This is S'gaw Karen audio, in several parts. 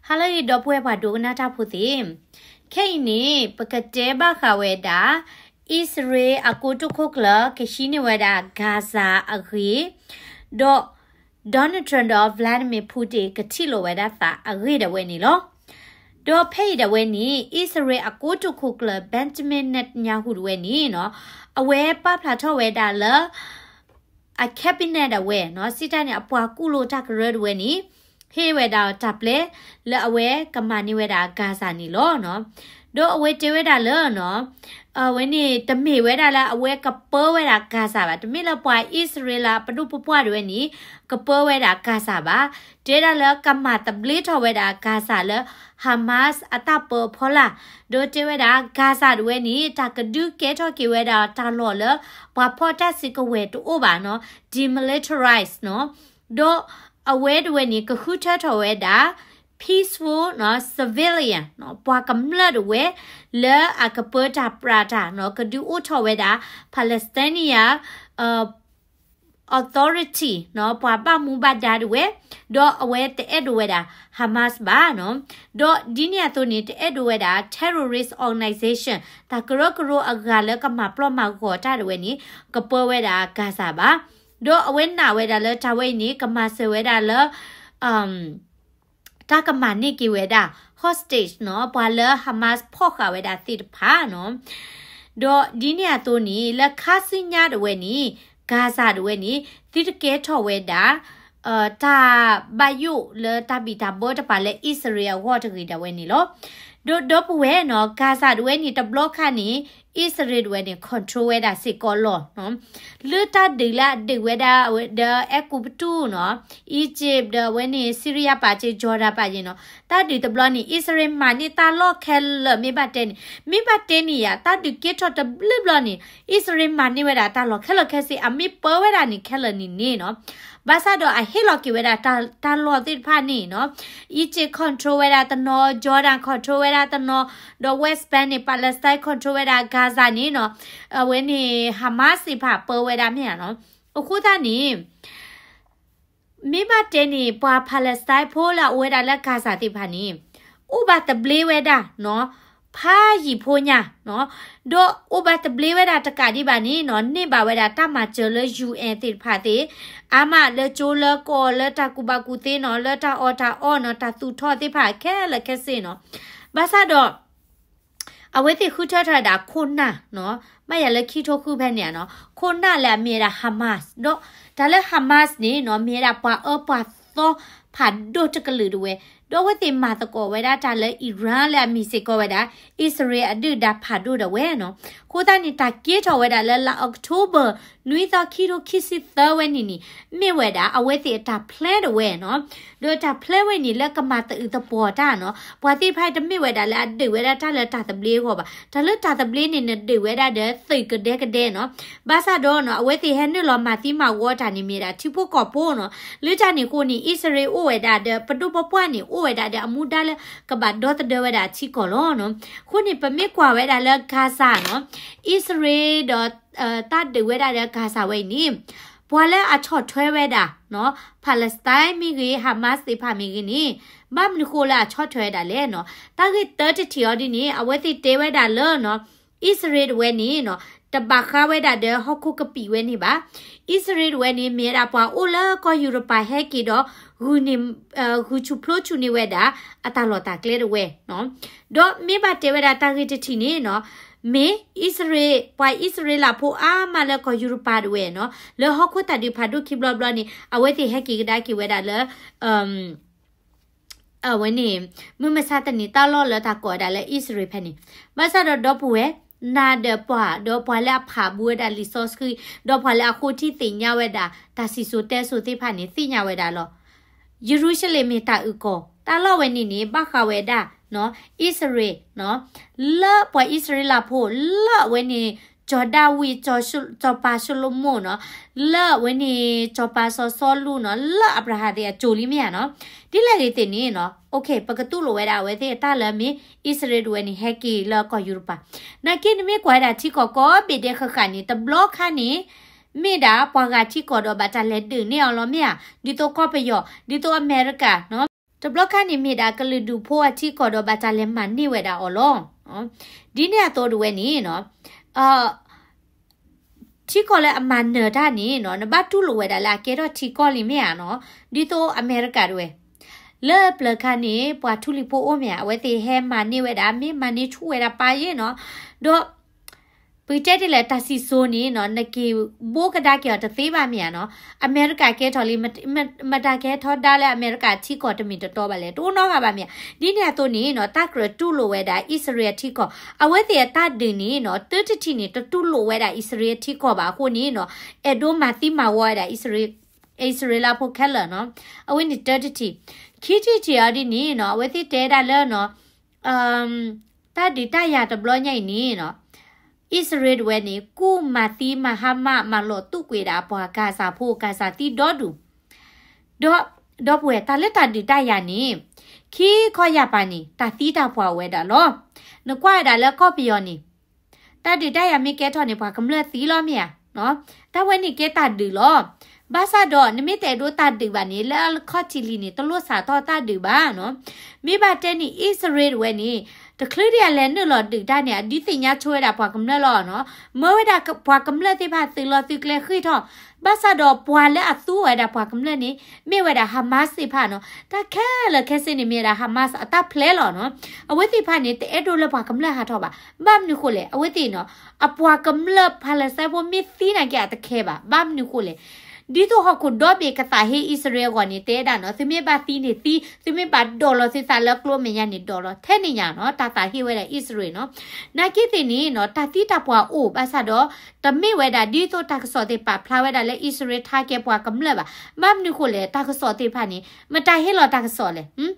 ဟါလၢအဂ့ၤ ဒီပုၢ်ဝဲၢ်ပှၤဒိကနၣ်တၢ်ဖိသ့ၣ်, ခဲအံၤန့ၣ် ပကတဲဘၣ်ဃးဝဲဒၣ် အံၣ်စရ့လးအကိတိာ်ခိၣ်ကျၢၢ် ကဟံးန့ၢ်ဝဲဒၣ် Gaza အဂ့ၢ်, ဒီး Donald Trump ဒီး Vladimir Putin ကထံၣ်လိာ်ဝဲဒၣ်သးအဂ့ၢ်ဒၣ်ဝဲန့ၣ်လီၤ. ဒီးဖဲအံၤဒၣ်ဝဲန့ၣ် အံၣ်စရ့လးအကိတိာ်ခိၣ်ကျၢၢ် Benjamin Netanyahu ဒၣ်ဝဲန့ၣ်နီၤ, အဝဲပာ်ဖျါထီၣ်ဝဲဒၣ်လၢ အ cabinet ဒၣ်ဝဲနီၤ, စံးတၢ်န့ၣ် အပှၤကူၣ်လိာ်တၢ်ကရၢဒၣ်ဝဲန့ၣ် ဟ့ၣ်ဝဲဒၣ်တၢ်ပျဲ လၢအဝဲကမၤန့ၢ်ဝဲဒၣ် Gaza န့ၣ်လီၤ. ဒီးအဝဲတဲဝဲဒၣ်လၢနီၤ, အဝဲန့ၣ်တမ့ၢ်ဝဲဒၣ်လၢအဝဲကပၢဝဲဒၣ် Gaza ဘၣ်, တမ့ၢ်လၢပှၤအံၣ်စရ့လးပဒိၣ်ပပှၢ်ဒၣ်ဝဲန့ၣ် ကပၢဝဲဒၣ် Gaza ဘၣ်, တဲဒၣ်လၢကမၤသဘျ့ထီၣ်ဝဲဒၣ် Gaza လၢ Hamas အတၢ်ပၢအဖီလာ်, ဒီးတဲဝဲဒၣ် Gaza ဒၣ်ဝဲန့ၣ် တၢ်ကဒုးကဲထီၣ်က့ၤဝဲဒၣ်တၢ်လီၢ်လၢ ပှၤဖီၣ်တၢ်စုကဝဲၤတအိၣ်ဘၣ်နီၤ, demilitarize နီၤ, ဒီးအဝဲဒၣ်ဝဲန့ၣ် ကဃုထၢထီၣ်ဝဲဒၣ် peaceful နီၤ civilian နီၤ, ပှၤကမျၢၢ်ဒၣ်ဝဲ လၢအကပၢတၢ်ပြးတၢ်နီၤ, ကဒုးအိၣ်ထီၣ်ဝဲဒၣ် Palestinian Authority နီၤ, ပှၤဘၣ်မူဘၣ်ဒါဒၣ်ဝဲ, ဒီးအဝဲတအဲၣ်ဒိးဝဲဒၣ် Hamas ဘၣ်နီၤ, ဒီးဒ်န့ၣ်အသိးန့ၣ် တအဲၣ်ဒိးဝဲဒၣ် terrorist organization တၢ်ကရၢကရိအဂၤလၢကမၤပျီၢ်မၤဂီၤတၢ်ဒၣ်ဝဲန့ၣ် ကပၢဝဲဒၣ် Gaza ဘၣ်, ဒီးအဝဲနာ်ဝဲဒၣ်လၢတၢ်ဝဲအံၤန့ၣ် ကမၤစၢၤဝဲဒၣ်လၢ တၢ်ကမၤန့ၢ်က့ၤဝဲဒၣ် hostage နီၤ, ပှၤလၢ Hamas ဖီၣ်ဃာ်ဝဲဒၣ်သ့ၣ်တဖၣ်နီၤ, ဒီးဒ်န့ၣ်အသိးန့ၣ် လၢခါဆူညါဒၣ်ဝဲန့ၣ် Gaza ဒၣ်ဝဲန့ၣ် သုတကဲထီၣ်ဝဲဒၣ် တၢ်ဘၣ်ယိၣ်လၢတၢ်ဘံၣ်တၢ်ဘၢတပၤလၢအံၣ်စရ့လးအဂီၢ်တဂ့ၤဒၣ်ဝဲန့ၣ်လီၤ. ဒီးဒီပုၢ်ဝဲၢ်နီၤ Gaza ဒၣ်ဝဲန့ၣ် တဘျီခါန့ၣ် အံၣ်စရ့လးဒၣ်ဝဲန့ၣ် control ဝဲဒၣ်စ့ၢ်ကီးလီၤနီၤ. လၢတၢ်ဒုးလၢအဒုးဝဲဒၣ်ဒီးအဲၤကူပတူၢ်နီၤ, Egypt ဒီးအဝဲန့ၣ် Syria ပာ်စ့ၢ် Jordan ပာ်စ့ၢ်နီၤ, တၢ်ဒုးတဘျီန့ၣ် အံၣ်စရ့လးမၤန့ၢ်တၢ်လီၢ်ခဲလၢာ်မ့ၢ်ဘၣ်တဲန့ၣ်, မ့ၢ်ဘၣ်တဲန့ၣ်ယၤ တၢ်ဒုးကဲထီၣ်တဘျုးဘျီန့ၣ် အံၣ်စရ့လးမၤန့ၢ်ဝဲဒၣ်တၢ်လီၢ်ခဲလၢာ်ခဲဆ့ အမ့ၢ်ပၢဝဲဒၣ်န့ၣ်ခဲလၢာ်န့ၣ်န့ၣ်နီၤ. ဘၣ်ဆၣ်ဒီးအဟ့ၣ်လီၤက့ၤဝဲဒၣ်တၢ်လီၢ်သ့ၣ်တဖၣ်န့ၣ်နီၤ, Egypt control ဝဲဒၣ်တနီၤ, Jordan control ဝဲဒၣ်တနီၤ, ဒီး West Bank န့ၣ် Palestine control ဝဲဒၣ် Gaza န့ၣ်နီၤ, အဝဲန့ၣ် Hamas သ့ၣ်တဖၣ်ပၢဝဲဒၣ်မ့ၢ်ဧါနီၤ. အဃိသတးန့ၣ် မ့ၢ်ဘၣ်တဲန့ၣ် ပှၤ Palestine ဖိလၢအအိၣ်ဝဲဒၣ်လၢ Gaza သ့ၣ်တဖၣ်န့ၣ် အိၣ်ဘၣ်သဘျ့ဝဲဒၣ်နီၤ, ဖးယံာ်ဖိညါနီၤ, ဒီးအိၣ်ဘၣ်သဘျ့ဝဲဒၣ်တကးဒံးဘၣ်န့ၣ်နီၤ, န့ၢ်ဘၣ်ဝဲဒၣ်တၢ်မၤစၢၤလၢ UN သ့ၣ်တဖၣ်သ့ၣ်, အါမးလၢကၠိလၢကီၢ်လၢတၢ်ကူၣ်ဘၣ်ကူၣ်သ့နီၤ, လၢတၢ်အီၣ်တၢ်အီနီၤ, တၢ်သူၣ်ထီၣ်သ့ၣ်တဖၣ်ခဲလၢာ်ခဲဆ့နီၤ. ဘၣ်ဆၣ်ဒီး အဝဲသ့ၣ်ဃုထၢထီၣ်ဝဲဒၣ်ခိၣ်နၢ်နီၤ, ဘၣ်ယၤလၢခံထိဃုဖဲန့ၣ်ဧါနီၤ, ခိၣ်နၢ်လၢအမ့ၢ်ဝဲဒၣ် Hamas, ဒီးတၢ်လၢ Hamas န့ၣ်နီၤ မ့ၢ်ဝဲဒၣ်ပှၤအၢပှၤသီဖးဒိၣ်တကလုာ်ဒၣ်ဝဲ, ဒီးအဝဲသ့ၣ်မၤသကိးဝဲဒၣ်တၢ်လၢ Iran လၢအမ့ၢ်စ့ၢ်ကီးဝဲဒၣ် အံၣ်စရ့လးအဒုၣ်ဒါဖးဒိၣ်ဒၣ်ဝဲနီၤ. အဃိသတးန့ၣ် တၢ်ကဲထီၣ်ဝဲဒၣ်လၢလါ October နွံသီခံထိခံဆံသၢဝဲန့ၣ်န့ၣ် မ့ၢ်ဝဲဒၣ်အဝဲသ့ၣ်အတၢ် plan ဒၣ်ဝဲနီၤ. ဒီးတၢ် plan ဝဲန့ၣ်လၢကမၤသအုးသပှီၤတၢ်နီၤ, ပှၤသ့ၣ်တဖၣ်တမ့ၢ်ဝဲဒၣ်လၢအဒုးဝဲဒၣ်တၢ်လၢတၢ်သဘျ့အဂီၢ်ဘၣ်. တၢ်လၢတၢ်သဘျ့န့ၣ် နဒုးဝဲဒၣ်ဒီးသုးကဒဲကဒဲနီၤ. ဘၣ်ဆၣ်ဒီးနီၤ အဝဲသ့ၣ်ဟဲနုာ်လီၤမၤသံမၤဝီတၢ်န့ၣ် မ့ၢ်ဒၣ်ထံဖိကီၢ်ဖိနီၤ. လၢတၢ်န့ၣ်အဃိန့ၣ် အံၣ်စရ့လးအိၣ်ဝဲဒၣ်ဒီး ပဒိၣ်ပပှၢ်န့ၣ် အိၣ်ဝဲဒၣ်ဒီးအမူဒါလၢကဘၣ်ဒီသဒၢဝဲဒၣ်ထံကီၢ်လီၤနီၤ. အဃိန့ၣ် ပမ့ၢ်ကွၢ်ဝဲဒၣ်လၢ Gaza နီၤ, အံၣ်စရ့လးဒီး တၢ်ဒုးဝဲဒၣ်ဒီး Gaza ဝဲအံၤန့ၣ် ပှၤလၢအဆီၣ်ထွဲဝဲဒၣ်နီၤ Palestine မ့ၢ်ဂ့ၤ Hamas သ့ၣ်တဖၣ်မ့ၢ်ဂ့ၤန့ၣ် ဘၣ်မနုၤဃိလၢအဆီၣ်ထွဲဝဲဒၣ်လဲၣ်နီၤ. တၢ်ဂ့ၢ်တၢတထံၣ်အီၤဒ်န့ၣ် အဝဲသ့ၣ်တဲဝဲဒၣ်လၢနီၤ အံၣ်စရ့လးတဝဲန့ၣ်နီၤ တဘၣ်ဃးဝဲဒၣ်ဒီးဟီၣ်ခိၣ်ကပံာ်ဝဲန့ၣ်ဘၣ်. အံၣ်စရ့လးတဝဲန့ၣ် မ့ၢ်ဝဲဒၣ်ပှၤအိၣ်လၢကီၢ်ယူရပၤဟဲက့ၤဒီး ဂုာ်န့ၣ် ဂုာ်ဆူၣ်ဖျိဆူၣ်န့ၢ်ဝဲဒၣ် အတၢ်လီၢ်တၢ်ကျဲတဝဲနီၤ. ဒီးမ့ၢ်ဘၣ်တဲဝဲဒၣ်တၢ်ဂ့ၢ်တထံၣ်န့ၣ်နီၤ မ့ၢ်အံၣ်စရ့လး ပှၤအံၣ်စရ့လးဖိအါမးလၢကီၢ်ယူရပၤတဝဲနီၤ လၢဟီၣ်ခိၣ်တၢ်ဒုးဖးဒိၣ်ခံဘျီဘျီန့ၣ် အဝဲသ့ၣ်ဟဲက့ၤကဒါက့ၤဝဲဒၣ်လၢ အဝဲန့ၣ် မုၢ်မဆါတနံၤတၢ်လီၢ်လၢတၢ်ကိးဝဲဒၣ်လၢအံၣ်စရ့လးဖဲန့ၣ်. ဘၣ်ဆၣ်ဒီးဒီပုၢ်ဝဲၢ် နၤဒီးပှၤ ဒီးပှၤလၢအဖးဘူးဝဲဒၣ်လံာ်စီဆှံ ဒီးပှၤလၢအဃိထံသ့ၣ်ညါဝဲဒၣ် တၢ်စံၣ်စိၤတဲစိၤသ့ၣ်တဖၣ်န့ၣ် သ့ၣ်ညါဝဲဒၣ်လီၤ. ယရူၤၡလ့ၣ်မ့ၢ်တၢ်အုၣ်ကီၤ တၢ်လီၢ်ဝဲန့ၣ်န့ၣ် ဘၣ်ဃးဝဲဒၣ် အံၣ်စရ့လး လၢပှၤအံၣ်စရ့လးဖိ လၢအဝဲန့ၣ် စီၤဒၤဝံး စီၤပၤၡလိၤမိၣ်နီၤ လၢအဝဲန့ၣ် စီၤပၤစီၤစီလူးနီၤ လၢအၤဘြၤဟၣ်သ့ၣ်အစိၤလံမ့ၢ်ဧါနီၤ. ဒ်လဲၣ်ဂ့ၤသ့ၣ်န့ၣ်နီၤ ပကတူၢ်လိာ်ဝဲဒၣ်အဝဲသ့ၣ်အတၢ်လၢမ့ၢ် အံၣ်စရ့လးတဝဲန့ၣ် ဟဲက့ၤလၢကီၢ်ယူရပၤ. နာ်က့နမ့ၢ်ကွၢ်ဝဲဒၣ်ထံကီၢ်ကိးဘ့ၣ်ဒဲးဃၣ်ဃၣ်န့ၣ် တဘျီခါန့ၣ် မ့ၢ်ဒၣ်ပှၤဂၤထံကီၢ်ဒီးဘၣ်တၢ်လဲၤဒုးန့ၢ်အီၤလီၤမ့ၢ်ဧါ. ဒ်သိးကီၢ်ပယီၤ ဒ်သိးအမဲရကၤနီၤ တဘျီခါန့ၣ်မ့ၢ်ဒၣ်ကလုာ်ဒူၣ်ဖိအထံကီၢ်ဒီးဘၣ်တၢ်လဲၤမၤန့ၢ်ဝဲဒၣ်အီၤလီၤ. ဒ်န့ၣ်အသိးတဝဲန့ၣ်နီၤ ထံကီၢ်လၢအမၤနၢၤတၢ်န့ၣ်နီၤ နဘၣ်တူၢ်လိာ်ဝဲဒၣ်လၢအကဲထီၣ်ထံကီၢ်လံမ့ၢ်ဧါနီၤ, ဒ်သိးအမဲရကၤတဝဲ လၢပျၢၤခါန့ၣ် ပှၤထူလံၤဖိအိၣ်မ့ၢ်ဧါ, အဝဲသ့ၣ်ဟဲမၤန့ၢ်ဝဲဒၣ် မ့ၢ်မၤန့ၢ်ဆူၣ်ဝဲဒၣ်ပၢ်ယ့ၣ်နီၤ, ဒီး ပကတဲဒ်လဲၣ် တၢ်စံၣ်စိၤန့ၣ်နီၤ နက့ၤဘိကဒါက့ၤအီၤတသ့ဘၣ်မ့ၢ်ဧါနီၤ, အမဲရကၤကဲထီၣ်လံ, မတၤကဟဲထီဒါလၢအမဲရကၤထံကီၢ်တမ့ၢ်တတီဘၣ်လဲၣ်, တအိၣ်နီတဂၤဘၣ်မ့ၢ်ဧါ. ဒ်န့ၣ်အသိးန့ၣ်နီၤ တၢ်ကြၢးတူၢ်လိာ်ဝဲဒၣ်အံၣ်စရ့လးထံကီၢ်, အဝဲသ့ၣ်အတၢ်ဒုးန့ၣ်နီၤ တၢတထံၣ်န့ၣ် တတူၢ်လိာ်ဝဲဒၣ်အံၣ်စရ့လးထံကီၢ်ဘၣ်အဃိန့ၣ်နီၤ, အဲၣ်ဒိးမၤသံမၤဝီဝဲဒၣ် အံၣ်စရ့လးဖိခဲလၢာ်နီၤ, အဝဲန့ၣ်တၢတထံၣ်, ခံထံၣ်တထံၣ်အီၤဒ်န့ၣ်နီၤ အဝဲသ့ၣ်တဲဒၣ်လၢနီၤ တၢ်ဒုးတၢ်ယၤတဘျီညါအံၤန့ၣ်နီၤ အံၣ်စရ့လးတဝဲန့ၣ် ကူၣ်မၤသံမၤဟါမၢ်မၤလီၤတူာ်ကွံာ်ဒၣ်ပှၤကၤစၤဖိ ကၤစၤသံဒီဒူၣ်, ဒီး ဒီပုၢ်ဝဲၢ်တၢ်လၢတၢ်ဒုးတၢ်ယၤန့ၣ် ခံခီယၢ်ပၤန့ၣ် တၢ်သံတၢ်ပှၢ်အိၣ်ဝဲဒၣ်လီၤ. နကွၢ်ဝဲဒၣ်လၢကီၢ်ပယီၤန့ၣ် တၢ်ဒုးတၢ်ယၤမ့ၢ်ကဲထီၣ်န့ၣ် ပှၤကမျၢၢ်သံလီၤမ့ၢ်ဧါ, တၢ်ဝဲန့ၣ်ကဲတၢ်ဒုးလီၤ. ဘၣ်ဆၣ်ဒီး နမ့ၢ်တအဲၣ်ဒိးတၢ်ဒုးဘၣ်န့ၣ် လၢအခီၣ်ထံးလံၤန့ၣ် တလိၣ်စးထီၣ်တၢ်ဒုးဘၣ်နီၤ. မ့ၢ်ဘၣ်တဲန့ၣ် အံၣ်စရ့လးတဝဲန့ၣ် တချုးဒံးအလဲၤနုာ်လီၤဒုးတၢ်န့ၣ် အဒုးသ့ၣ်ညါဆိဝဲဒၣ်ပှၤကမျၢၢ်လီၤနီၤ. မၢဝဲဒၣ်ပှၤကမျၢၢ်သ့ၣ်တဖၣ်သုးလီၤသုးကျဲဃ့ၢ်ထီၣ်, ဘၣ်ဆၣ်ဒီးပှၤလၢအသူဝဲဒၣ်ပှၤကမျၢၢ်န့ၣ် မ့ၢ်ဝဲဒၣ် Hamas သ့ၣ်တဖၣ်နီၤ. တၢ်ခဲလၢာ်ခဲဆ့န့ၣ်မ့ၢ်ဝဲဒၣ် Hamas အတၢ်ဖျဲလီၤနီၤ. အဝဲသ့ၣ်တဖၣ်န့ၣ် တအဲၣ်ဒိးလၢပှၤကမျၢၢ်ဟးထီၣ်ဘၣ်. ဘၣ်မနုၤဃိလဲၣ်, အဝဲသ့ၣ်နီၤ အပှၤကမျၢၢ် Palestine ဖိမ့ၢ်သံနာ်က့အတခဲဘၣ်. ဘၣ်မနုၤဃိလဲၣ်, ဒ်သိးဟီၣ်ခိၣ်ဒီဘ့ၣ်ကသးဟ့အံၣ်စရ့လးအဂီၢ်န့ၣ် တဲဒၣ်နီၤ သုမ့ၢ်ဘၣ်သံန့ၣ်သံ, သုမ့ၢ်ဘၣ်ဒိးလီၤသုသးလၢကျိမဲာ်ညါန့ၣ်ဒိးလီၤ, ထဲန့ၣ်ညါနီၤ တၢ်သးဟ့ဝဲဒၣ်အံၣ်စရ့လးနီၤ. နာ်က့သ့ၣ်န့ၣ်နီၤ တၢ်သံတၢ်ပှၢ်အိၣ်ဘၣ်ဆၣ်ဒီး တမ့ၢ်ဝဲဒၣ်ဒ်သိးတၢ်ကစီၣ်သ့ၣ်ပာ်ဖျါဝဲဒၣ်လၢအံၣ်စရ့လးထါကဲပှၤကမျၢၢ်ဘၣ်. ဘၣ်မနုၤဃိလဲၣ်, တၢ်ကစီၣ်သ့ၣ်တဖၣ်န့ၣ် မတၤဟ့ၣ်လီၤတၢ်ကစီၣ်လဲၣ်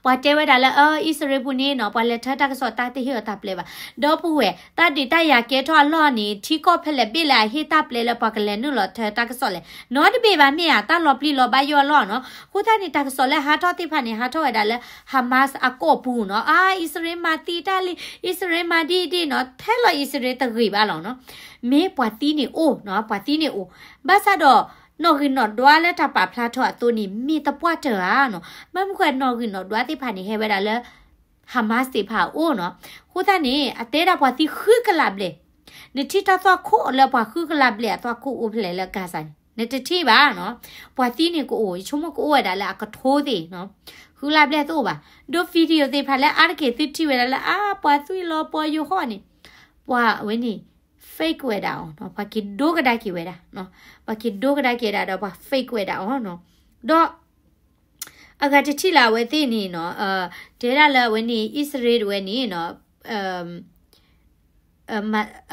ပှၤတဲဝဲဒၣ်လၢ အံၣ်စရ့လးပူၤန့ၣ်နီၤ ပှၤလဲၤထၢတၢ်ကစီၣ်တၢ်တဟ့ၣ်အီၤတၢ်ပျဲဘၣ်. ဒီပုၢ်ဝဲၢ် တၢ်ဒုးတၢ်ယၤကဲထီၣ်အလီၢ်န့ၣ် ထံကီၢ်ဖဲလဲၣ်ဘ့ၣ်လၢအဟ့ၣ်တၢ်ပျဲလၢပှၤကလဲၤနုာ်လီၤထၢတၢ်ကစီၣ်လဲၣ်. နီတဘ့ၣ်ဘၣ်မ့ၢ်ဧါ, တၢ်လီၤပျံၤလီၤဘါယွၤအလီၢ်နီၤ. အဃိသတးန့ၣ် တၢ်ကစီၣ်လၢဟးထီၣ်သ့ၣ်တဖၣ်န့ၣ် ဟးထီၣ်ဝဲဒၣ်လၢ Hamas အကီၢ်ပူၤနီၤ. အါ အံၣ်စရ့လးမၤသံတၢ်လံ, အံၣ်စရ့လးမၤဒ်ဒ်နီၤ, ထဲလီၤအံၣ်စရ့လးတဂ့ၤဘၣ်လီၤနီၤ. မ့ၢ်ပှၤသံန့ၣ်အိၣ်နီၤ, ပှၤသံန့ၣ်အိၣ်. ဘၣ်ဆၣ်ဒီး နီၣ်ဂံၢ်နီၣ်ဒွါလၢတၢ်ပာ်ဖျါထီၣ်အသိးန့ၣ် မ့ၢ်တပှၢ်တၢၢ်ဧါနီၤ. ဘၣ်မနုၤဃိနီၣ်ဂံၢ်နီၣ်ဒွါသ့ၣ်တဖၣ်န့ၣ် ဟဲဝဲဒၣ်လၢ Hamas သ့ၣ်တဖၣ်အအိၣ်နီၤ. အဃိသတးန့ၣ် အတဲဒၣ်ပှၤသံဃုကလးဘျဲၣ်, နထံၣ်တၢ်သွၣ်ခိၣ်လၢပှၤဃုကလးဘျဲၣ်အသွၣ်ခိၣ်အိၣ်ဖဲလဲၣ်လၢ Gaza န့ၣ် နတထံၣ်ဘၣ်နီၤ. ပှၤသံန့ၣ်ကအိၣ်, ယဆိကမိၣ်ကအိၣ်ဝဲဒၣ်လၢအကထိသ့ၣ်နီၤ, ဃုကလးဘျဲၣ်တအိၣ်ဘၣ်. ဒီး video သ့ၣ်တဖၣ်လၢအါတက့ၢ်သုထံၣ်ဝဲဒၣ်လၢ အါ ပှၤသွံၣ်လီၤပှီၢ်ယိၤဟီၣ်န့ၣ်, ပှၤဝဲန့ၣ် fake ဝဲဒၣ်အီၤနီၤ, ပှၤက့ၤဒိကဒါက့ၤဝဲဒၣ်, ပှၤက့ၤဒိကဒါက့ၤဝဲဒၣ်ဒီးပှၤ fake ဝဲဒၣ်အီၤနီၤ. ဒီး အဂၤတထံၣ်လၢအဝဲသ့ၣ်န့ၣ်နီၤ, တဲဒၣ်လၢအဝဲန့ၣ် အံၣ်စရ့လးတဝဲန့ၣ်နီၤ,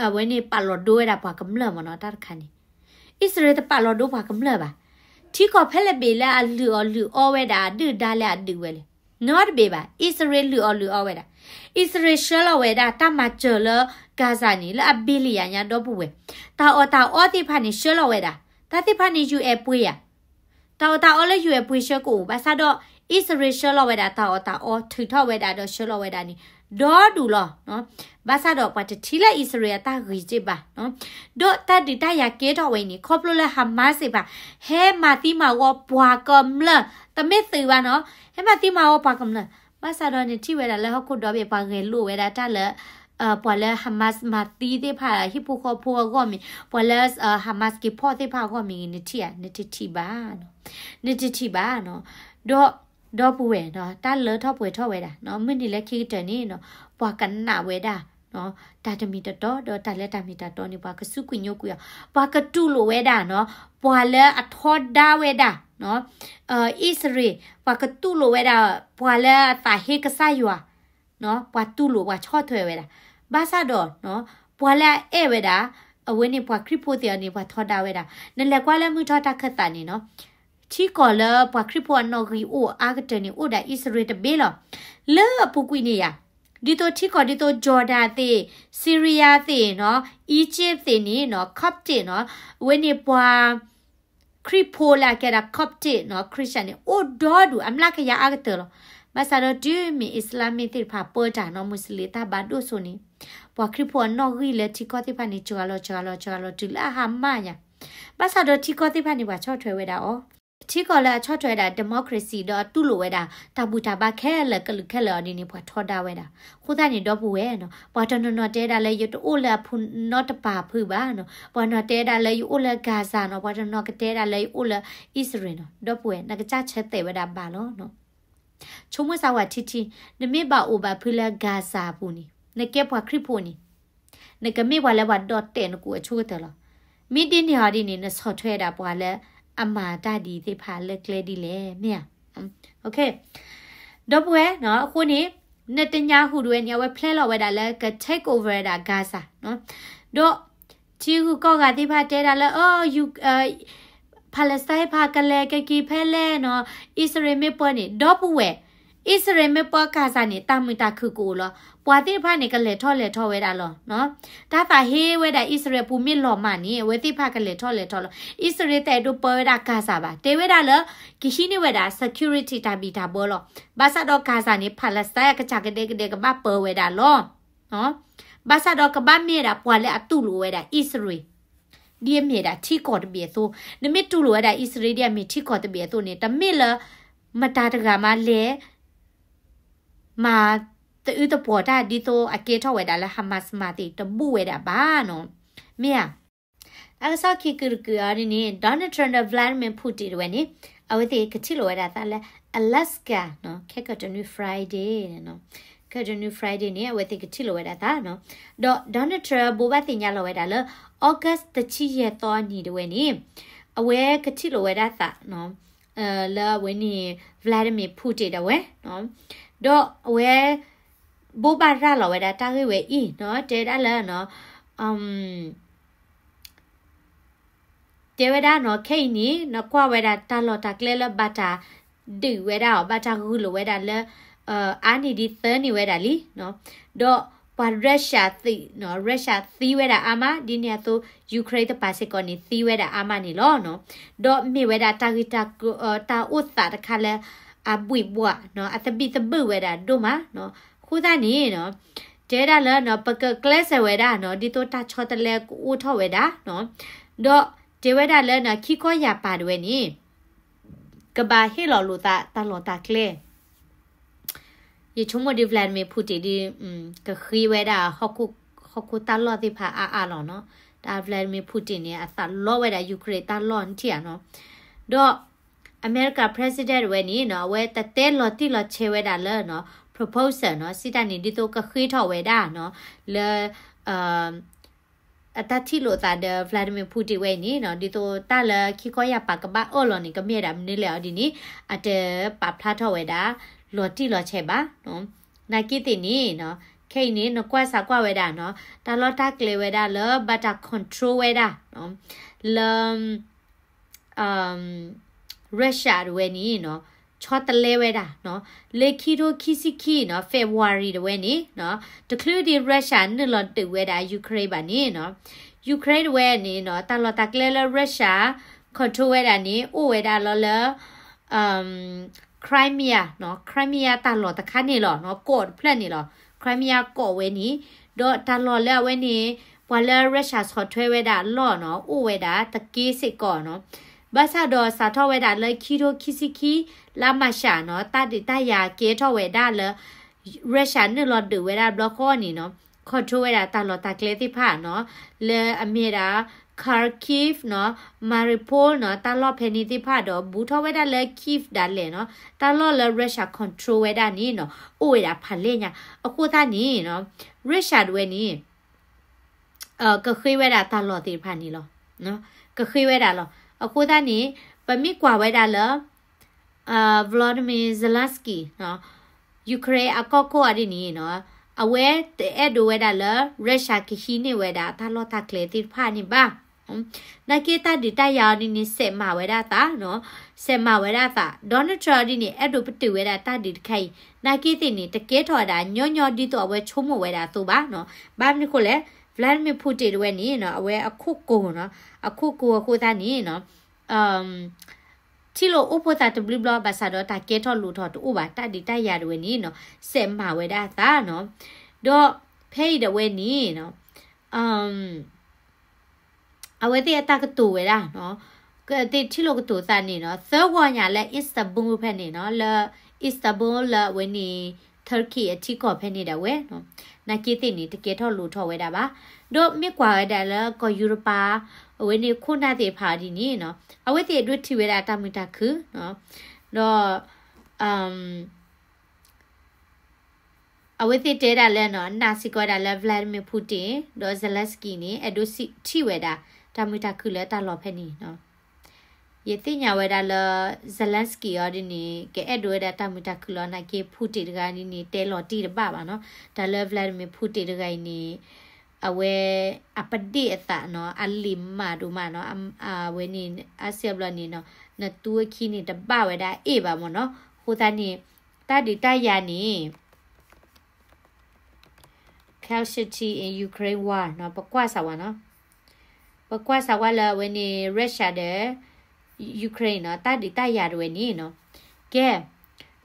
အဝဲန့ၣ်ပာ်လီၤဒိဝဲဒၣ်ပှၤကမျၢၢ်မ့ၢ်နီၤ, တၢ်တခါန့ၣ် အံၣ်စရ့လးတပာ်လီၤဒိပှၤကမျၢၢ်ဘၣ်. ထံကီၢ်ဖဲလဲၣ်ဘ့ၣ်လၢအလုၢ်အီၣ်လုၢ်အီဝဲဒၣ် အဒုၣ်ဒါလၢအဒုးဝဲလဲၣ်, နီတဘ့ၣ်ဘၣ်. အံၣ်စရ့လးလုၢ်အီၣ်လုၢ်အီဝဲဒၣ်, အံၣ်စရ့လးဆှၢလီၤဝဲဒၣ်တၢ်မၤစၢၤလၢ Gaza န့ၣ် လၢအဘ့လံယၤညါဒီပုၢ်ဝဲၢ်, တၢ်အီၣ်တၢ်အီသ့ၣ်တဖၣ်န့ၣ် ဆှၢလီၤဝဲဒၣ်, တၢ်သ့ၣ်တဖၣ်န့ၣ် ယူၢ်အဲၣ်ပှ့ၤယၤ တၢ်အီၣ်တၢ်အီလၢယူၢ်အဲၣ်ပှ့ၤဆှၢကအိၣ်, ဘၣ်ဆၣ်ဒီး အံၣ်စရ့လးဆှၢလီၤဝဲဒၣ်တၢ်အီၣ်တၢ်အီ ထုးထီၣ်ဝဲဒၣ်ဒီးဆှၢလီၤဝဲဒၣ်န့ၣ် ဒီဒူၣ်လီၤ. ဘၣ်ဆၣ်ဒီးပှၤတထံၣ်လၢအံၣ်စရ့လးအတၢ်ဂ့ၤစ့ၢ်ဘၣ်, ဒီးတၢ်ဒုးတၢ်ယၤကဲထီၣ်ဝဲအံၤန့ၣ် ခီဖျိလၢ Hamas သ့ၣ်တဖၣ် ဟဲမၤသံမၤဝီပှၤကမျၢၢ်, တမ့ၢ်သုးဘၣ်နီၤ, ဟဲမၤသံမၤဝီပှၤကမျၢၢ်. ဘၣ်ဆၣ်ဒီးနထံၣ်ဝဲဒၣ်လၢဟီၣ်ခိၣ်ဒီဘ့ၣ် ပှၤဂဲၤလိာ်ဝဲဒၣ်တၢ်လၢ ပှၤလၢ Hamas မၤသံသ့ၣ်တဖၣ် ဟံၣ်ဖိဃီဖိအဂီၢ်မ့ၢ်, ပှၤလၢ Hamas က့ၤဖီၣ်သ့ၣ်တဖၣ်အဂီၢ်မ့ၢ်ဂ့ၤ နထံၣ်ဧါ, နတထံၣ်ဘၣ်, နတထံၣ်ဘၣ်နီၤ. ဒီး ဒီပုၢ်ဝဲၢ်နီၤ တၢ်လၢထီၣ်ပှဲၤထီၣ်ဝဲဒၣ်နီၤ, မုၢ်နံၤလၢခံကတၢၢ်န့ၣ်နီၤ ပှၤကနးဝဲဒၣ် တၢ်တမံၤတတီၤ ဒီးတၢ်လၢတၢ်မ့ၢ်တၢ်တီန့ၣ် ပှၤကစူးကွံာ်ညိကွံာ်အီၤ, ပှၤကတူၢ်လိာ်ဝဲဒၣ်နီၤ ပှၤလၢအထီဒါဝဲဒၣ် အံၣ်စရ့လး, ပှၤကတူၢ်လိာ်ဝဲဒၣ် ပှၤလၢအသးဟ့ကစၢ်ယွၤ ပှၤတူၢ်လိာ်ပှၤဆီၣ်ထွဲဝဲဒၣ်. ဘၣ်ဆၣ်ဒီး ပှၤလၢအအဲၣ်ဝဲဒၣ် အဝဲန့ၣ်ပှၤခရံာ်ဖိသ့ၣ်အီၤန့ၣ် ပှၤထီဒါဝဲဒၣ်. နလဲၤကွၢ်လၢမုၢ်ထီၣ်တၢ်ခၢၣ်သးန့ၣ်နီၤ ထံကီၢ်လၢပှၤခရံာ်ဖိအနီၣ်ဂံၢ်အိၣ်အါကတၢၢ်န့ၣ် အိၣ်ဒၣ်အံၣ်စရ့လးတဘ့ၣ်လီၤ. လၢအပူၤကွံာ်န့ၣ်ယါ ဒ်သိးထံကီၢ်ဒ်သိး Jordan သ့ၣ်, Syria သ့ၣ်နီၤ, Egypt သ့ၣ်န့ၣ်နီၤ, Coptic နီၤ, အဝဲန့ၣ်ပှၤ ခရံာ်ဖိလၢအကဲဒၣ် Coptic နီၤ, Christian န့ၣ် အိၣ်ဒီဒူၣ် အမျးကယၤအါကတၢၢ်လီၤ. ဘၣ်ဆၣ်ဒီးတုၤမ့ၢ် Islamic သ့ၣ်တဖၣ်ပၢတၢ်နီၤ, Muslim တၢ်ဘၣ်ဒိၣ်စိန့ၣ် ပှၤခရံာ်ဖိအနီၣ်ဂံၢ်လၢထံကီၢ်သ့ၣ်တဖၣ်န့ၣ် စှၤလီၤ စှၤလီၤ စှၤလီၤ တုၤလၢအဟါမၢ်ညါ. ဘၣ်ဆၣ်ဒီးထံကီၢ်သ့ၣ်တဖၣ်န့ၣ် ပှၤဆီၣ်ထွဲဝဲဒၣ်အီၤ ထံကီၢ်လၢအဆီၣ်ထွဲဝဲဒၣ် democracy ဒီးတူၢ်လိာ်ဝဲဒၣ် တၢ်ဘူၣ်တၢ်ဘါခဲလၢာ်ကလုာ်ခဲလၢာ်အီၤဒ်န့ၣ် ပှၤထီဒါဝဲဒၣ်. အဃိသတးန့ၣ် ဒီပုၢ်ဝဲၢ်နီၤ ပှၤတနီၤနီၤတဲဒၣ်လၢ ယတအိၣ်လၢအဖုနီတပၤဖုဘၣ်နီၤ, ပှၤနီၤတဲဒၣ်လၢယအိၣ်လၢ Gaza နီၤ, ပှၤတနီၤကတဲဒၣ်လၢယအိၣ်လၢ Israel နီၤ. ဒီပုၢ်ဝဲၢ် နကစၢ်ဆၢတဲာ်ဝဲဒၣ်ဘၣ်လီၤနီၤ. ဆိကမိၣ်စၢ်ဝဲထံထံ, နမ့ၢ်ဘၣ်အိၣ်ဘၣ်ဖုလၢ Gaza အပူၤန့ၣ် နကဲပှၤခရံာ်ဖိန့ၣ် နကမ့ၢ်ပှၤလၢပှၤဒီၣ်တဲာ်နကူၣ်အဆိကတၢၢ်လီၤ. မ့ၢ်ဒ်န့ၣ်အီၤဒ်န့ၣ် နဆီၣ်ထွဲဒၣ်ပှၤလၢအမၤတၢ်ဒ်သ့ၣ်တဖၣ်လၢကျဲဒ်လဲၣ် မ့ၢ်ဧါ. ဒီပုၢ်ဝဲၢ်နီၤ အဃိန့ၣ် Netanyahu တဝဲန့ၣ် အဝဲ plan လီၤဝဲဒၣ်လၢက take over ဝဲဒၣ် Gaza နီၤ. ဒီး ထံဂုၤကီၢ်ဂၤသ့ၣ်တဖၣ်တဲဒၣ်လၢ အ Palestine တဖၣ်ကလဲၤကက့ၤဖဲလဲၣ်နီၤ, အံၣ်စရ့လးမ့ၢ်ပၢန့ၣ် ဒီပုၢ်ဝဲၢ်, အံၣ်စရ့လးမ့ၢ်ပၢ Gaza န့ၣ် တၢ်မုာ်တၢ်ခုၣ်ကအိၣ်လီၤ. ပှၤသ့ၣ်တဖၣ်န့ၣ် ကလဲၤထီၣ်လဲၤထီဝဲဒၣ်လီၤ. တၢ်သးဟ့ဝဲဒၣ်အံၣ်စရ့လးပူၤမ့ၢ်လီၤမၢ်န့ၣ် အဝဲသ့ၣ်တဖၣ်ကလဲၤထီၣ်လဲၤထီလီၤ. အံၣ်စရ့လးတအဲၣ်ဒိးပၢဝဲဒၣ် Gaza ဘၣ်. တဲဝဲဒၣ်လၢ ကဟံးန့ၢ်ဝဲဒၣ် security တၢ်ဘံၣ်တၢ်ဘၢလီၤ. ဘၣ်ဆၣ်ဒီး Gaza န့ၣ် Palestine အကစၢ်ကဒဲကဒဲကဘၣ်ပၢဝဲဒၣ်လီၤ. ဘၣ်ဆၣ်ဒီးကဘၣ်မ့ၢ်ဒၣ်ပှၤလၢအတူၢ်လိာ်ဝဲဒၣ်အံၣ်စရ့လး ဒ်အမ့ၢ်ဒၣ်ထံကီၢ်တဘ့ၣ်အသိး, နမ့ၢ်တူၢ်လိာ်ဝဲဒၣ်အံၣ်စရ့လးဒ်အမ့ၢ်ထံကီၢ်တဘ့ၣ်အသိးန့ၣ် တမ့ၢ်လၢ မတၤတဂၤမးလဲၤ မၤသအုးသပှီၤတၢ်ဒ်သိးအကဲထီၣ်ဝဲဒၣ်လၢ Hamas မၤသ့ၣ်တဘူၣ်ဝဲဒၣ်ဘၣ်နီၤ, မ့ၢ်ဧါ. တၢ်ကစီၣ်ခံကုာ်တကုာ်အံၤန့ၣ် Donald Trump ဒီး Vladimir Putin တဝဲန့ၣ် အဝဲသ့ၣ်ကထံၣ်လိာ်ဝဲဒၣ်သးလၢ Alaska နီၤ, ခဲကတနွံ Friday နီၤ, ခဲကတနွံ Friday န့ၣ် အဝဲသ့ၣ်ကထံၣ်လိာ်ဝဲဒၣ်သးနီၤ. ဒီး Donald Trump ဘိးဘၣ်သ့ၣ်ညါလီၤဝဲဒၣ်လၢ August တဆံယဲၢ်သီအနံၤတဝဲန့ၣ် အဝဲကထံၣ်လိာ်ဝဲဒၣ်သးနီၤ, လၢအဝဲန့ၣ် Vladimir Putin တဝဲနီၤ, ဒီးအဝဲ ဘိးဘၣ်ရၤလီၤဝဲဒၣ်တၢ်ဂ့ၢ်ဝဲအံၤနီၤ, တဲဒၣ်လၢနီၤ, တဲဝဲဒၣ်နီၤ, ခဲအံၤန့ၣ် နကွၢ်ဝဲဒၣ်တၢ်လီၢ်တၢ်ကျဲလၢဘၣ်တၢ်ဒုးဝဲဒၣ်အီၤ, ဘၣ်တၢ်ဂုာ်လိာ်ဝဲဒၣ်လၢ အါန့ၢ်ဒံးသၢနံၣ်ဝဲဒၣ်လံနီၤ, ဒီးပှၤ Russia သံနီၤ, Russia သံဝဲဒၣ်အါမး, ဒ်န့ၣ်အသိး Ukraine တပၤစ့ၢ်ကီးန့ၣ် သံဝဲဒၣ်အါမးန့ၣ်လီၤနီၤ. ဒီးမ့ၢ်ဝဲဒၣ်တၢ်ဂ့ၢ်တၢ် တၢ်အိၣ်သးတခါလၢ အဘှံးဘှးနီၤ, အသဘံၣ်သဘုၣ်ဝဲဒၣ်ဒိၣ်မးနီၤ. အဃိသတးန့ၣ်နီၤ, တဲဝဲဒၣ်လၢနီၤ, ပကကျဲးစၢးဝဲဒၣ်နီၤ, ဒ်သိးတၢ်ဆီတလဲကအိၣ်ထီၣ်ဝဲဒၣ်နီၤ, ဒီးတဲဝဲဒၣ်လၢနီၤ, ခံခီယၢ်ပၤတဝဲန့ၣ် ကဘၣ်ဟ့ၣ်လီၤလိာ်သးတၢ်လီၢ်တၢ်ကျဲ ယဆိကမိၣ်ဒ် Vladimir Putin ဒ် ကဃ့ဝဲဒၣ် ဟီၣ်ခိၣ်တၢ်လီၢ်သ့ၣ်တဖၣ်အါအါလီၤနီၤ. တၢ် Vladimir Putin န့ၣ် အသးလီဝဲဒၣ် Ukraine တၢ်လီၢ်နထံၣ်ဧါနီၤ. ဒီး America President တဝဲန့ၣ်နီၤ, အဝဲတတဲလီၤတံၢ်လီၤဆဲးဝဲဒၣ်လၢနီၤ, proposal နီၤ, စံးတၢ်န့ၣ် ဒ်သိးကဃ့ထီၣ်ဝဲဒၣ်နီၤ, လၢ အတၢ်ထံၣ်လိာ်သးဒီး Vladimir Putin ဝဲအံၤန့ၣ်နီၤ, ဒ်သိးတၢ်လၢခံခီယၢ်ပၤကဘၣ်အၢၣ်လီၤန့ၣ် ကမ့ၢ်ဝဲဒၣ်မနုၤလဲၣ်အီၤဒ်န့ၣ် အတပာ်ဖျါထီၣ်ဝဲဒၣ် လီၤတံၢ်လီၤဆဲးဘၣ်နီၤ. နာ်က့သ့ၣ်န့ၣ်နီၤ, ခဲအံၤန့ၣ် နကွၢ်စၢ်ကွၢ်ဝဲဒၣ်နီၤ, တၢ်လီၢ်တၢ်ကျဲဝဲဒၣ်လၢဘၣ်တၢ် control ဝဲဒၣ်နီၤ, လၢ Russia တဝဲန့ၣ်နီၤ, ဆီတလဲဝဲဒၣ်နီၤ, လၢခံထိခံဆံခံနီၤ, February တဝဲန့ၣ်နီၤ, တချုးဒံး Russia နုာ်လီၤဒုးဝဲဒၣ် Ukraine ဘၣ်န့ၣ်နီၤ, Ukraine တဝဲန့ၣ်နီၤ, တၢ်လီၢ်တၢ်ကျဲလၢ Russia control ဝဲဒၣ်န့ၣ် အိၣ်ဝဲဒၣ်လီၤလၢ Crimea နီၤ, Crimea တၢ်လီၢ်တခါန့ၣ်လီၤနီၤ, ကီၢ်တဖျၢၣ်န့ၣ်လီၤ, Crimea ကီၢ်ဝဲန့ၣ်, ဒီးတၢ်လီၢ်လၢအဝဲန့ၣ် ပှၤလၢ Russia ဆီၣ်ထွဲဝဲဒၣ်အလီၢ်နီၤ, အိၣ်ဝဲဒၣ်တက့ၢ်စ့ၢ်ကီးနီၤ. ဘၣ်ဆၣ်ဒီးစးထီၣ်ဝဲဒၣ်လၢခံထိခံဆံခံ လါမၢ်ၡးနီၤ, တၢ်ဒုးတၢ်ယၤကဲထီၣ်ဝဲဒၣ်လၢ Russia နုာ်လီၤဒုးဝဲဒၣ်ဘျီဃီန့ၣ်နီၤ, control ဝဲဒၣ်တၢ်လီၢ်တၢ်ကျဲသ့ၣ်တဖၣ်နီၤ, လၢအမ့ၢ်ဒၣ် Kharkiv နီၤ, Mariupol နီၤ, တၢ်လီၢ်ဖဲန့ၣ်သ့ၣ်တဖၣ်ဒီး ဘူးထီၣ်ဝဲဒၣ်လၢ Kyiv ဒၣ်လဲာ်နီၤ, တၢ်လီၢ်လၢ Russia control ဝဲဒၣ်န့ၣ်နီၤ, အိၣ်ဝဲဒၣ်ဖးလဲၢ်ညါ. အဃိသတးန့ၣ်နီၤ, Russia တဝဲန့ၣ် ကဃ့ဝဲဒၣ်တၢ်လီၢ်သ့ၣ်တဖၣ်န့ၣ်လီၤ. ကဃ့ဝဲဒၣ်လီၤ. အဃိသတးန့ၣ် ပမ့ၢ်ကွၢ်ဝဲဒၣ်လၢ Volodymyr Zelensky နီၤ, Ukraine အကီၢ်ခိၣ်အီၤဒ်န့ၣ်နီၤ, အဝဲတအဲၣ်ဒိးဝဲဒၣ်လၢ Russia ကဟံးန့ၢ်ဝဲဒၣ်တၢ်လီၢ်တၢ်ကျဲသ့ၣ်တဖၣ်န့ၣ်ဘၣ်. နာ်က့တၢ်ဒုးတၢ်ယၤအီၤဒ်န့ၣ် စဲးမၤဝဲဒၣ်သးနီၤ, စဲးမၤဝဲဒၣ်သး. Donald Trump အီၤဒ်န့ၣ် အဲၣ်ဒိးပတုာ်ဝဲဒၣ်တၢ်ဒုးတခါအံၤ, နာ်က့သ့ၣ်န့ၣ် တကဲထီၣ်ဝဲဒၣ်ညီညီဒ်သိးအဝဲဆိကမိၣ်ဝဲဒၣ်အသိးဘၣ်နီၤ. ဘၣ်မနုၤဃိလဲၣ်, Vladimir Putin တဝဲန့ၣ်နီၤ, အဝဲအခိၣ်ကိၤနီၤ, အခိၣ်ကိၤအဃိသတးန့ၣ်နီၤ, ထံၣ်လိာ်အိၣ်ဖိသးတဘျုးဘျီ ဘၣ်ဆၣ်ဒီးတၢ်ကဲထီၣ်လိၣ်ထီၣ်တအိၣ်ဘၣ်, တၢ်ဒုးတၢ်ယၤတဝဲန့ၣ်နီၤ, စဲးမၤဝဲဒၣ်အသးနီၤ. ဒီးဖဲအံၤတဝဲန့ၣ်နီၤ, အဝဲသ့ၣ်အတၢ်ကတိၤဝဲဒၣ်နီၤ, သ့ၣ်ထံၣ်လိာ်ကတိၤသးန့ၣ်နီၤ, သၢဂီၤညါလၢ Istanbul ဖဲန့ၣ်နီၤ, လၢ Istanbul လၢအဝဲန့ၣ် Turkey အထံကီၢ်ဖဲန့ၣ်ဒၣ်ဝဲနီၤ, နာ်က့သ့ၣ်န့ၣ် တကဲထီၣ်လိၤထီၣ်ဝဲဒၣ်ဘၣ်. ဒီးမ့ၢ်ကွၢ်ဝဲဒၣ်လၢကီၢ်ယူရပၤ အဝဲန့ၣ်ခိၣ်နၢ်သ့ၣ်တဖၣ်ဒ်န့ၣ်နီၤ, အဝဲသ့ၣ်အဲၣ်ဒိးထံၣ်ဝဲဒၣ်တၢ်မုာ်တၢ်ခုၣ်နီၤ, ဒီး အဝဲသ့ၣ်တဲဒၣ်လၢနီၤ, နာ်စ့ၢ်ကီးဝဲဒၣ်လၢ Vladimir Putin ဒီး Zelensky န့ၣ် အဲၣ်ဒိးထံၣ်ဝဲဒၣ် တၢ်မုာ်တၢ်ခုၣ်လၢတၢ်လီၢ်ဖဲန့ၣ်နီၤ. ယသ့ၣ်ညါဝဲဒၣ်လၢ Zelensky အီၤဒ်န့ၣ် ကအဲၣ်ဒိးဝဲဒၣ်တၢ်မုာ်တၢ်ခုၣ်လီၤ, နာ်က့ Putin တဂၤဒ်န့ၣ် တဲလီၤတံၢ်တဘၣ်ဘၣ်နီၤ. တၢ်လၢ Vladimir Putin တဂၤအံၤန့ၣ် အဝဲအပဒ့ၣ်အသးနီၤ, အလံာ်မးဒိၣ်မးနီၤ, အဝဲန့ၣ် အါစံးအဘျီန့ၣ်နီၤ, နသူအခံန့ၣ်တဘၣ်ဝဲဒၣ်အ့ၣ်ဘၣ်မ့ၢ်နီၤ. အဃိသတးန့ၣ် တၢ်ဒုးတၢ်ယၤန့ၣ် casualty in Ukraine war နီၤ, ပကွၢ်စးဝါနီၤ. ပကွၢ်စးဝါလၢအဝဲန့ၣ် Russia ဒီး Ukraine နီၤ, တၢ်ဒုးတၢ်ယၤတဝဲန့ၣ်နီၤ. ကဲ,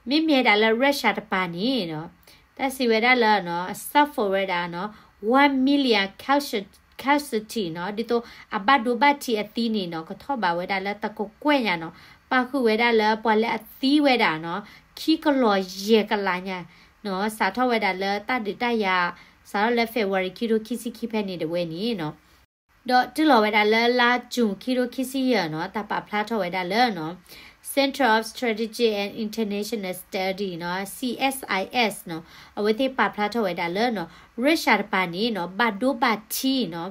မ့မ့ၢ်ဒၣ်လၢ Russia တပၤန့ၣ်နီၤ, တၢ်စံးဝဲဒၣ်လၢနီၤ, suffer ဝဲဒၣ်နီၤ, one million casualty နီၤ, ဒ်သိးအဘၣ်ဒိဘၣ်ထံးအသံန့ၣ်နီၤ, ကထီၣ်ဘးဝဲဒၣ်လၢတကကွဲၢ်ညါနီၤ, ပာ်ဃုာ်ဝဲဒၣ်လၢပှၤလၢအသံဝဲဒၣ်နီၤ, ခံကလီၤယဲၢ်ကလးညါနီၤ, စးထီၣ်ဝဲဒၣ်လၢတၢ်ဒုးတၢ်ယၤ, စးထီၣ်လၢ February ခံထိခံဆံခံဖဲန့ၣ်တဝဲန့ၣ်နီၤ. ဒီးတုၤလီၤဝဲဒၣ်လၢလါ June ခံထိခံဆံယဲၢ်နီၤ, တၢ်ပာ်ဖျါထီၣ်ဝဲဒၣ်လၢနီၤ, Center of Strategic and International Study နီၤ, C S I S နီၤ, အဝဲသ့ၣ်ပာ်ဖျါထီၣ်ဝဲဒၣ်လၢနီၤ, Russia တပၤန့ၣ်နီၤ, ဘၣ်ဒိဘၣ်ထံးနီၤ,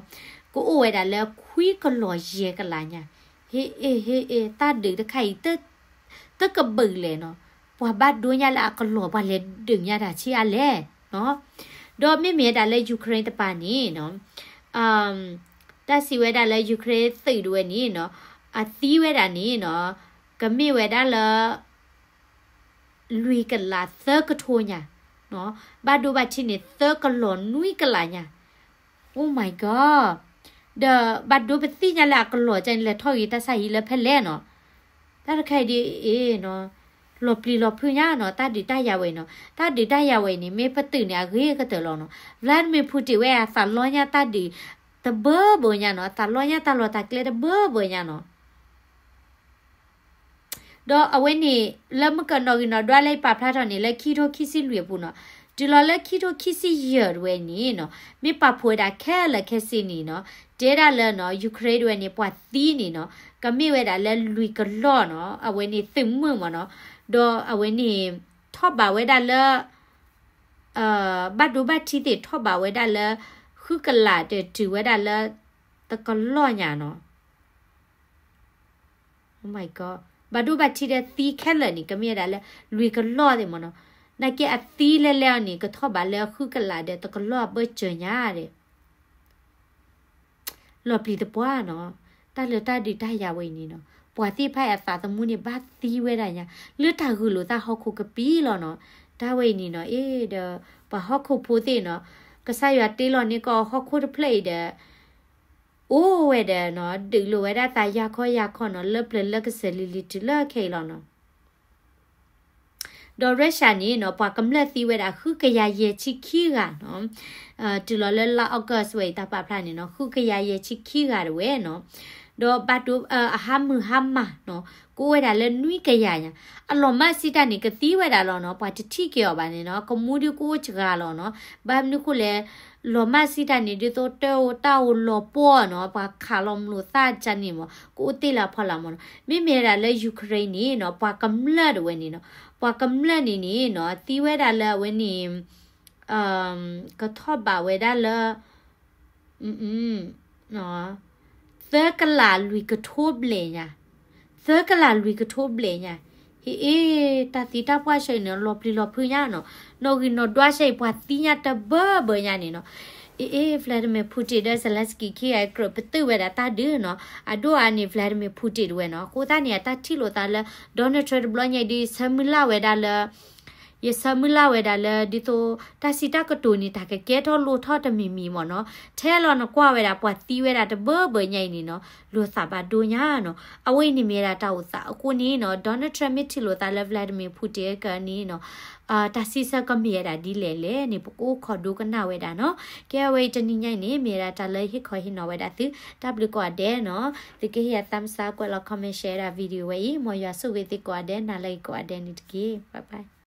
ကအိၣ်ဝဲဒၣ်လၢခွံကလီၤယဲၢ်ကလးညါ. ဟ့ၣ်အ့ၣ် ဟ့ၣ်အ့ၣ်, တၢ်ဒုးတခါအံၤ တကဘုးလဲၣ်နီၤ, ပှၤဘၣ်ဒိညါလၢအကလီၤ ပှၤလဲၤဒုးညါတၢ်ဆံးအါလဲၣ်နီၤ. ဒီးမ့မ့ၢ်ဝဲဒၣ်လၢ Ukraine တပၤန့ၣ်နီၤ, တၢ်စံးဝဲဒၣ်လၢ Ukraine သုးတဝဲန့ၣ်နီၤ, အသံဝဲဒၣ်န့ၣ်နီၤ, ကမ့ၢ်ဝဲဒၣ်လၢ လွံၢ်ကလးသၢကထိညါ, ဘၣ်ဒိဘၣ်ထံးန့ၣ် သၢကလီၤနွံကလးညါ. Oh my god, ဒီးဘၣ်ဒိပသံၣ်ညါလၢအကလီၤကန့ၣ် လဲၤထီၣ်ဂ့ၤတၢ်ဆါဟံၣ်လၢဖဲလဲၣ်နီၤ. တၢ်တခါအံၤဒ်အံၤနီၤ, လီၤပျံၤလီၤဖုးညါနီၤ, တၢ်ဒုးတၢ်ယၤဝဲအံၤနီၤ, တၢ်ဒုးတၢ်ယၤဝဲအံၤန့ၣ် မ့ၢ်ပတုာ်န့ၣ် အဂ့ၤကတၢၢ်လီၤနီၤ. Vladimir Putin ဝဲအသးလီညါတၢ်ဒုးတဘၢဘၢညါနီၤ, အသးလီညါတၢ်လီၢ်တၢ်ကျဲတဘၢဘၢညါနီၤ. ဒီးအဝဲန့ၣ် လၢမုၢ်ကနီၤဂံၢ်နီၤဒွးလၢယပာ်ဖျါထီၣ်န့ၣ် လၢခံထိခံဆံလွံၢ်အပူၤနီၤ, တုၤလီၤလၢခံထိခံဆံယဲၢ်တဝဲန့ၣ်နီၤ, မ့ၢ်ပာ်ဖှိၣ်ဝဲဒၣ်ခဲလၢာ်ခဲဆ့န့ၣ်နီၤ, တဲဒၣ်လၢနီၤ Ukraine တဝဲန့ၣ် ပှၤသံန့ၣ်နီၤ, ကမ့ၢ်ဝဲဒၣ်လၢလွံၢ်ကလီၤနီၤ, အဝဲန့ၣ်သုးမုၢ်မ့ၢ်နီၤ, ဒီးအဝဲန့ၣ် ထီၣ်ဘးဝဲဒၣ်လၢ ဘၣ်ဒိဘၣ်ထံးသ့ၣ်ထီၣ်ဘးဝဲဒၣ်လၢ ဃုကလးဒီးတုၤဝဲဒၣ်လၢ တကလီၤညါနီၤ. Oh my god, ဘၣ်ဒိဘၣ်ထံးဒီးသံခဲလၢာ်န့ၣ် ကမ့ၢ်ဝဲဒၣ်လၢလွံၢ်ကလီၤသ့ၣ်မ့ၢ်နီၤ, နာ်က့အသံလဲၤလဲၤအီၤန့ၣ် ကထီၣ်ဘးလၢဃုကလးဒီးတကလီၤအဘၢၣ်စၢၤညါဒီး လီၤပျံၤသပှၢ်နီၤ, တၢ်လၢတၢ်ဒုးတၢ်ယၤဝဲအံၤန့ၣ်နီၤ, ပှၤသ့ၣ်တဖၣ်အံၤအသးသမူန့ၣ် ဘၣ်သံဝဲဒၣ်ညါ လၢတၢ်ဂုာ်လိာ်သးဟီၣ်ခိၣ်ကပံာ်လီၤနီၤ. တၢ်ဝဲအံၤန့ၣ်နီၤ, အ့ဒီး ပှၤဟီၣ်ခိၣ်ဖိသ့ၣ်နီၤ, ကစၢ်ယွၤတ့လီၤန့ၢ်ကီးဟီၣ်ခိၣ်တဖျၢၣ်အံၤဒီး အိၣ်ဝဲဒီးနီၤ, ဒုးလိာ်ဝဲဒၣ်သးယၤခီယၤခီနီၤ, လၢပျၢၤလၢကစၢၢ်လံၤလံၤတုၤလၢခဲအံၤလီၤနီၤ. ဒီး Russia န့ၣ်နီၤ, ပှၤကမျၢၢ်သံဝဲဒၣ်ဃုကယၤယဲၢ်ဆံခံဂၤနီၤ, တုၤလီၤလၢလါ August ဝဲအံၤ တၢ်ပာ်ဖျါန့ၣ်နီၤ, ဃုကယၤယဲၢ်ဆံခံဂၤတဝဲနီၤ, ဒီးဘၣ်ဒိ အဟါမုၢ်ဟါမၢ်နီၤ, ကအိၣ်ဝဲဒၣ်လၢနွံကယၤညါ, အလီၤမၢ်စံးတၢ်န့ၣ် ကသံဝဲဒၣ်လီၤနီၤ, ပှၤတထံၣ်က့ၤအီၤဘၣ်န့ၣ်နီၤ, ကမူဒုးကအိၣ်စှၤလီၤနီၤ, ဘၣ်မနုၤဃိလဲၣ် လီၤမၢ်စံးတၢ်န့ၣ် ဒ်သိးတၢ်အိၣ်တၢ်အိၣ်လီၤပှီၢ်နီၤ, ပှၤခးလီၤမလိာ်သၣ်တၢ်န့ၣ်မး ကအိၣ်တ့ၢ်လၢအဖီလာ်မးနီၤ. မ့မ့ၢ်ဝဲဒၣ်လၢ Ukraine န့ၣ်နီၤ, ပှၤကမျၢၢ်တဝဲန့ၣ်နီၤ, ပှၤကမျၢၢ်န့ၣ်န့ၣ်နီၤ, သံဝဲဒၣ်လၢအဝဲန့ၣ် ကထီၣ်ဘးဝဲဒၣ်လၢ သၢကလးလွံၢ်ကထိဘျဲၣ်ညါ, သၢကလးလွံၢ်ကထိဘျဲၣ်ညါ, ဟ့ၣ်အ့ၣ် တၢ်သံတၢ်ပှၢ်ဆၢအံၤန့ၣ် လီၤပျံၤလီၤဖုးညါနီၤ, နီၣ်ဂံၢ်နီၣ်ဒွးဆၢအံၤ ပှၤသံညါတဘၢဘၢညါန့ၣ်နီၤ. အ့ၣ်အ့ၣ် Vladimir Putin ဒီး Zelensky ခံဂၤအံၤ ကြၢးပတုာ်ဝဲဒၣ်တၢ်ဒုးနီၤ, အဒိၣ်အါန့ၣ် Vladimir Putin တဝဲနီၤ, အဃိသတးန့ၣ် အတၢ်ထံၣ်လိာ်သးလၢ Donald Trump တဘျီညါအံၤဒုး ဆၢမုၢ်လၢ်ဝဲဒၣ်လၢ ယဆၢမုၢ်လၢ်ဝဲဒၣ်လၢဒ်သိး တၢ်စံးတၢ်ကတိၤန့ၣ် တၢ်ကကဲထီၣ်လိၣ်ထီၣ်တမံၤမံၤမ့ၢ်နီၤ, ထဲလီၤနကွၢ်ဝဲဒၣ် ပှၤသံဝဲဒၣ်တဘၢဘၢညါအံၤန့ၣ်နီၤ, လိာ်သးဘၣ်ဒိညါနီၤ. အဝဲအံၤန့ၣ်မ့ၢ်ဝဲဒၣ်တၢ်အိၣ်သးအဃိန့ၣ်နီၤ, Donald Trump မ့ၢ်ထံၣ်လိာ်သးလၢ Vladimir Putin ကန့ၣ်နီၤ, တၢ်စံးဆၢကမ့ၢ်ဝဲဒၣ်ဒ်လဲၣ်လဲၣ်န့ၣ် ပကအိၣ်ခိးဒိကနၣ်ဝဲဒၣ်နီၤ. ကဲ အဝဲအံၤတနံၤညါအံၤန့ၣ် မ့ၢ်ဝဲဒၣ်တၢ်လၢဟ့ၣ်ခီဟ့ၣ်နီၤဝဲဒၣ်သု, တၢ်ဘျုးကိးဂၤဒဲးနီၤ. သုးကဟ့ၣ်ယၤသးမုၢ်သး ကွဲးလီၤ comment share ဒၣ် video ဝဲအံၤ, မ်ယွၤဆိၣ်ဂ့ၤသုကိးဂၤဒဲး နၤလၢအံၤကိးဂၤဒဲးန့ၣ်တက့ၢ်. Bye bye.